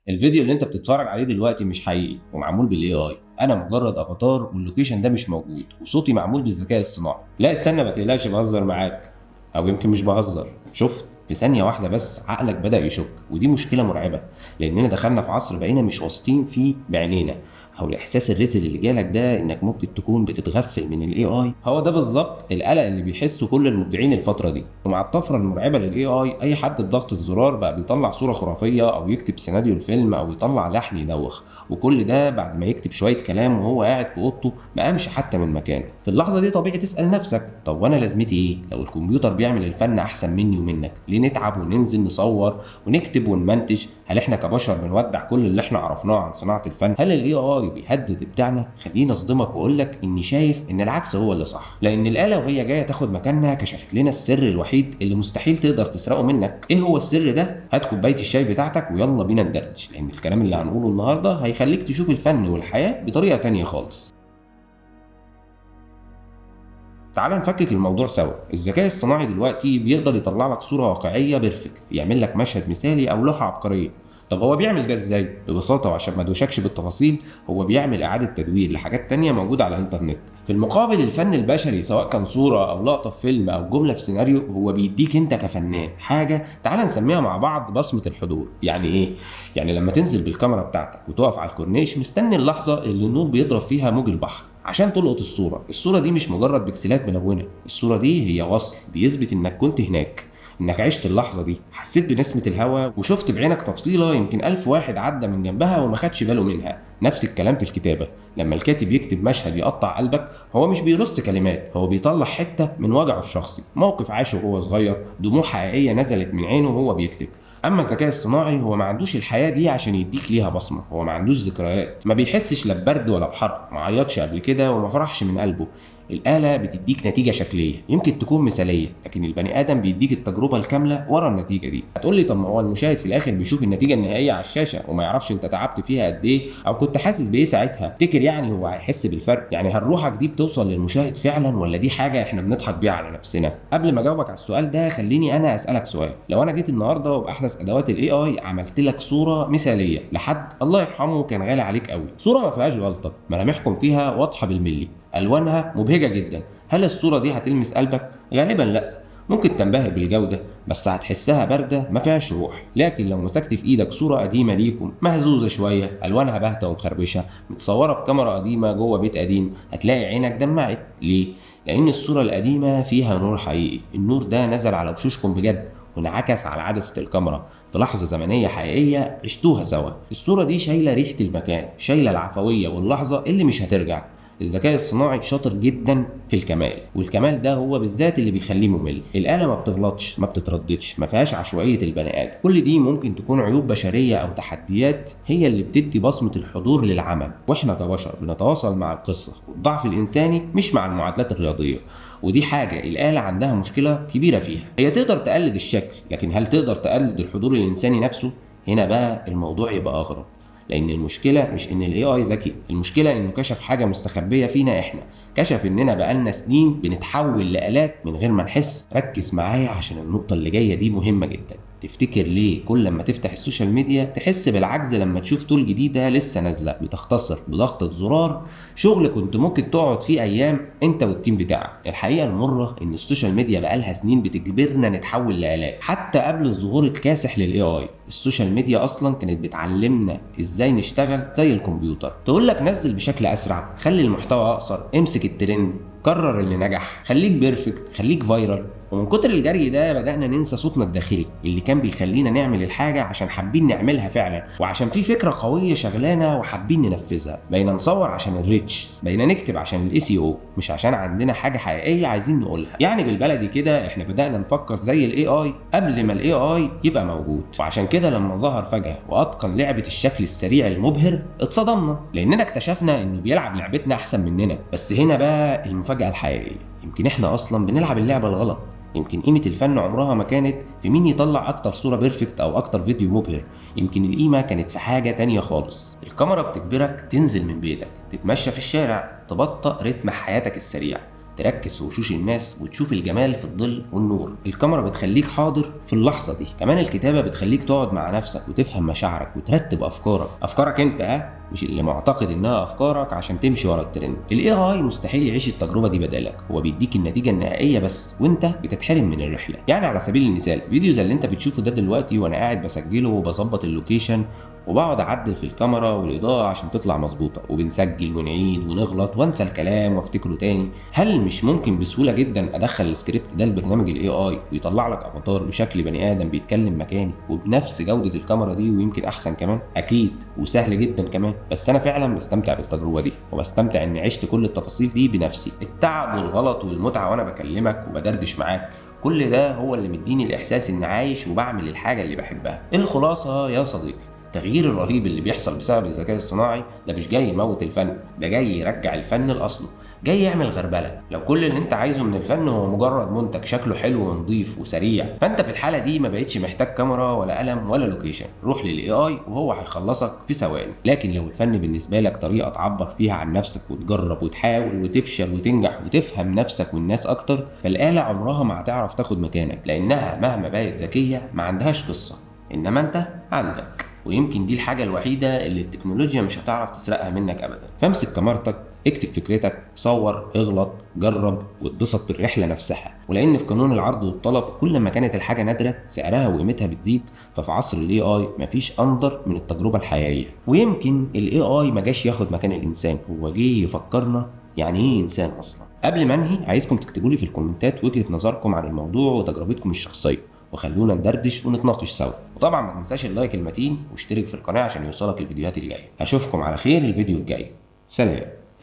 الفيديو اللي انت بتتفرج عليه دلوقتي مش حقيقي ومعمول بال AI. انا مجرد افاتار، وال location ده مش موجود، وصوتي معمول بالذكاء الصناعي. لا استنى، ما تقلقش، بهزر معاك، او يمكن مش بهزر. شفت؟ في ثانية واحدة بس عقلك بدأ يشك، ودي مشكلة مرعبة، لأننا دخلنا في عصر بقينا مش واثقين فيه بعينينا. أو الإحساس الرزل اللي جالك ده إنك ممكن تكون بتتغفل من ال AI، هو ده بالظبط القلق اللي بيحسه كل المبدعين الفترة دي. ومع الطفرة المرعبة لل AI، أي حد بضغط الزرار بقى بيطلع صورة خرافية، أو يكتب سيناريو الفيلم، أو يطلع لحن يدوخ، وكل ده بعد ما يكتب شوية كلام وهو قاعد في أوضته، ما قامش حتى من مكانه. في اللحظة دي طبيعي تسأل نفسك: طب وأنا لازمتي إيه؟ لو الكمبيوتر بيعمل الفن أحسن مني ومنك، ليه نتعب وننزل نصور ونكتب ونمنتج؟ هل احنا كبشر بنودع كل اللي احنا عرفناه عن صناعة الفن؟ هل ال AI بيهدد ابداعنا؟ خليني اصدمك واقول لك اني شايف ان العكس هو اللي صح، لان الاله وهي جاية تاخد مكاننا كشفت لنا السر الوحيد اللي مستحيل تقدر تسرقه منك. ايه هو السر ده؟ هات كوباية الشاي بتاعتك ويلا بينا ندردش، لان الكلام اللي هنقوله النهارده هيخليك تشوف الفن والحياة بطريقة تانية خالص. تعال نفكك الموضوع سوا. الذكاء الصناعي دلوقتي بيقدر يطلع لك صورة واقعية perfect، يعمل لك مشهد مثالي أو لوحة عبقرية. طب هو بيعمل ده ازاي؟ ببساطة، وعشان ما ادوشكش بالتفاصيل، هو بيعمل إعادة تدوير لحاجات تانية موجودة على الإنترنت. في المقابل، الفن البشري، سواء كان صورة أو لقطة في فيلم أو جملة في سيناريو، هو بيديك أنت كفنان حاجة تعال نسميها مع بعض بصمة الحضور. يعني إيه؟ يعني لما تنزل بالكاميرا بتاعتك وتقف على الكورنيش مستني اللحظة اللي النور بيضرب فيها موج البحر عشان تلقط الصورة، الصورة دي مش مجرد بكسلات ملونة، الصورة دي هي وصل بيثبت إنك كنت هناك، انك عشت اللحظة دي، حسيت بنسمه الهواء، وشفت بعينك تفصيله يمكن 1000 واحد عدى من جنبها وما خدش باله منها. نفس الكلام في الكتابه، لما الكاتب يكتب مشهد يقطع قلبك، هو مش بيرص كلمات، هو بيطلع حتة من وجعه الشخصي، موقف عاشه وهو صغير، دموع حقيقية نزلت من عينه وهو بيكتب. اما الذكاء الصناعي، هو ما عندوش الحياة دي عشان يديك ليها بصمه، هو ما عندوش ذكريات، ما بيحسش لا ببرد ولا بحر، ما عيطش قبل كده وما فرحش من قلبه. الآلة بتديك نتيجة شكلية يمكن تكون مثالية، لكن البني آدم بيديك التجربة الكاملة ورا النتيجة دي. هتقول لي: طب ما هو المشاهد في الآخر بيشوف النتيجة النهائية على الشاشة وما يعرفش أنت تعبت فيها قد إيه أو كنت حاسس بإيه ساعتها. تفتكر يعني هو هيحس بالفرق؟ يعني هل روحك دي بتوصل للمشاهد فعلا، ولا دي حاجة إحنا بنضحك بيها على نفسنا؟ قبل ما أجاوبك على السؤال ده، خليني أنا أسألك سؤال: لو أنا جيت النهاردة وبأحدث أدوات ال AI عملت لك صورة مثالية لحد الله يرحمه كان غالي عليك قوي، صورة ما فيهاش غلطة، ملامحكم فيها واضحة بالملي، الوانها مبهجه جدا، هل الصورة دي هتلمس قلبك؟ غالبا لا. ممكن تنبهر بالجودة، بس هتحسها باردة ما فيهاش روح. لكن لو مسكت في ايدك صوره قديمة ليكم، مهزوزة شويه، الوانها باهته ومخربشه، متصورة بكاميرا قديمة جوه بيت قديم، هتلاقي عينك دمعت. ليه؟ لان الصورة القديمة فيها نور حقيقي، النور ده نزل على وشوشكم بجد وانعكس على عدسة الكاميرا في لحظة زمنية حقيقية عشتوها سوا. الصورة دي شايلة ريحة المكان، شايلة العفوية واللحظة اللي مش هترجع. الذكاء الصناعي شاطر جدا في الكمال، والكمال ده هو بالذات اللي بيخليه ممل. الآلة ما بتغلطش، ما بتترددش، ما فيهاش عشوائية البني آدم. كل دي ممكن تكون عيوب بشرية أو تحديات هي اللي بتدي بصمة الحضور للعمل. واحنا كبشر بنتواصل مع القصة والضعف الإنساني، مش مع المعادلات الرياضية، ودي حاجة الآلة عندها مشكلة كبيرة فيها. هي تقدر تقلد الشكل، لكن هل تقدر تقلد الحضور الإنساني نفسه؟ هنا بقى الموضوع يبقى أغرب، لان المشكلة مش ان ال AI ذكي، المشكلة انه كشف حاجة مستخبيه فينا احنا، كشف اننا بقالنا سنين بنتحول لآلات من غير ما نحس. ركز معايا عشان النقطة اللي جاية دي مهمة جدا. تفتكر ليه كل لما تفتح ال social media تحس بالعجز لما تشوف tool جديدة لسه نازله بتختصر بضغطه زرار شغل كنت ممكن تقعد فيه ايام انت وال team بتاعك؟ الحقيقة المرة ان ال social media بقالها سنين بتجبرنا نتحول لآلات، حتى قبل الظهور الكاسح لل AI. ال social media اصلا كانت بتعلمنا ازاي نشتغل زي الكمبيوتر، تقول لك نزل بشكل اسرع، خلي المحتوى اقصر، امسك الترند، كرر اللي نجح، خليك perfect، خليك viral. ومن كتر الجري ده بدأنا ننسى صوتنا الداخلي اللي كان بيخلينا نعمل الحاجة عشان حابين نعملها فعلا، وعشان في فكرة قوية شغلانة وحابين ننفذها. بقينا نصور عشان ال reach، بقينا نكتب عشان ال SEO، مش عشان عندنا حاجة حقيقية عايزين نقولها. يعني بالبلدي كده، احنا بدأنا نفكر زي ال AI قبل ما ال AI يبقى موجود. وعشان كده لما ظهر فجأة واتقن لعبة الشكل السريع المبهر اتصدمنا، لاننا اكتشفنا انه بيلعب لعبتنا احسن مننا. بس هنا بقى المفاجأة الحقيقية: يمكن احنا اصلا بنلعب اللعبة الغلط. يمكن قيمة الفن عمرها ما كانت في مين يطلع أكتر صورة perfect أو أكتر فيديو مبهر. يمكن القيمة كانت في حاجة تانية خالص. الكاميرا بتجبرك تنزل من بيتك، تتمشى في الشارع، تبطأ رتم حياتك السريع. تركز في وشوش الناس وتشوف الجمال في الظل والنور. الكاميرا بتخليك حاضر في اللحظة دي. كمان الكتابة بتخليك تقعد مع نفسك وتفهم مشاعرك وترتب افكارك، افكارك انت، ها، مش اللي معتقد انها افكارك عشان تمشي ورا الترند. ال AI مستحيل يعيش التجربة دي بدالك، هو بيديك النتيجة النهائية بس، وانت بتتحرم من الرحلة. يعني على سبيل المثال، فيديو زي اللي انت بتشوفه ده دلوقتي وانا قاعد بسجله وبظبط ال location وبقعد اعدل في الكاميرا والاضاءة عشان تطلع مظبوطة، وبنسجل ونعيد ونغلط وانسى الكلام وافتكره تاني. هل مش ممكن بسهولة جدا ادخل السكريبت ده لبرنامج ال AI ويطلع لك افاتار بشكل بني ادم بيتكلم مكاني وبنفس جوده الكاميرا دي ويمكن احسن كمان؟ اكيد، وسهل جدا كمان. بس انا فعلا بستمتع بالتجربة دي، وبستمتع اني عشت كل التفاصيل دي بنفسي، التعب والغلط والمتعة وانا بكلمك وبدردش معاك، كل ده هو اللي مديني الاحساس اني عايش وبعمل الحاجة اللي بحبها. الخلاصة يا صديقي، التغيير الرهيب اللي بيحصل بسبب الذكاء الصناعي ده مش جاي يموت الفن، ده جاي يرجع الفن لاصله، جاي يعمل غربله. لو كل اللي انت عايزه من الفن هو مجرد منتج شكله حلو ونظيف وسريع، فانت في الحالة دي ما بقتش محتاج كاميرا ولا قلم ولا location، روح لل AI وهو هيخلصك في ثواني. لكن لو الفن بالنسبة لك طريقه تعبر فيها عن نفسك وتجرب وتحاول وتفشل وتنجح وتفهم نفسك والناس اكتر، فالاله عمرها ما هتعرف تاخد مكانك، لانها مهما بقت ذكية ما عندهاش قصة، انما انت عندك. ويمكن دي الحاجة الوحيدة اللي التكنولوجيا مش هتعرف تسرقها منك أبدا. فامسك كاميرتك، اكتب فكرتك، صور، اغلط، جرب، واتبسط بالرحلة نفسها. ولأن في قانون العرض والطلب كل ما كانت الحاجة نادرة سعرها وقيمتها بتزيد، ففي عصر ال AI مفيش أندر من التجربة الحقيقية. ويمكن ال AI ما جاش ياخد مكان الإنسان، هو جه يفكرنا يعني إيه إنسان أصلا. قبل ما أنهي، عايزكم تكتبوا لي في الكومنتات وجهة نظركم عن الموضوع وتجربتكم الشخصية، وخلونا ندردش ونتناقش سوا. وطبعا ما تنساش ال like المتين، واشترك في القناة عشان يوصلك الفيديوهات الجاية. هشوفكم على خير الفيديو الجاي. سلام.